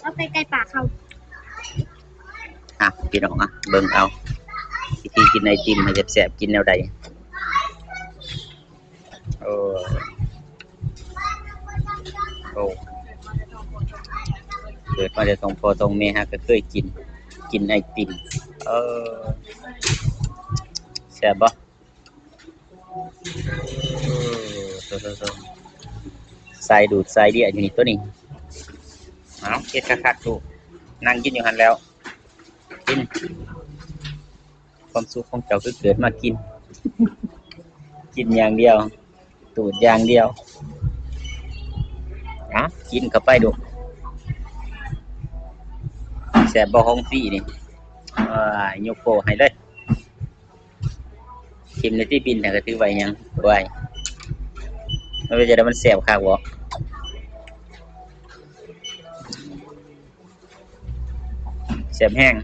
ເອົາໃກ້ໆປາກເຮົາ. ອ່ະ ພີ່ນ້ອງ ອ່ະ ເບິ່ງເອົາ ວິທີກິນໄອຕິມໃຫ້ແຊບໆ ກິນແນວໃດ? ໂອ້ ໂອ້ ເກີດມາແຕ່ທ້ອງພໍ່ທ້ອງແມ່ ຫາກໍເຄີຍກິນ ກິນໄອຕິມ. ເອີ ແຊບບໍ່? ໂອ້ ໂທ້ໆໆ ສາຍດູດສາຍເລຍຢູ່ນີ້ ໂຕນີ້. ເອົາ ເຮັດຄັກໆ ລູກ ນັ່ງກິນຢູ່ຫັ້ນແລ້ວ ກິນ. ຄວາມສຸກຂອງເຈົ້າຄືເກີດມາກິນ ກິນຢ່າງດຽວ ຕູດຢ່າງດຽວ. ເອົາ ກິນເຂົ້າໄປດູ. ແຊບບໍ່ຂອງຟຣີນີ້? ເອີ ຍົກໂປ້ໃຫ້ເລີຍ. ຖິ້ມໃນທີ່ບິນຫັ້ນກໍຖືວ່າຫຍັງ? ໂອ້ຍ ມັນເປັນຈັ່ງໃດ? ມັນແຊບຄັກບໍ່? ແຊບແຮງ.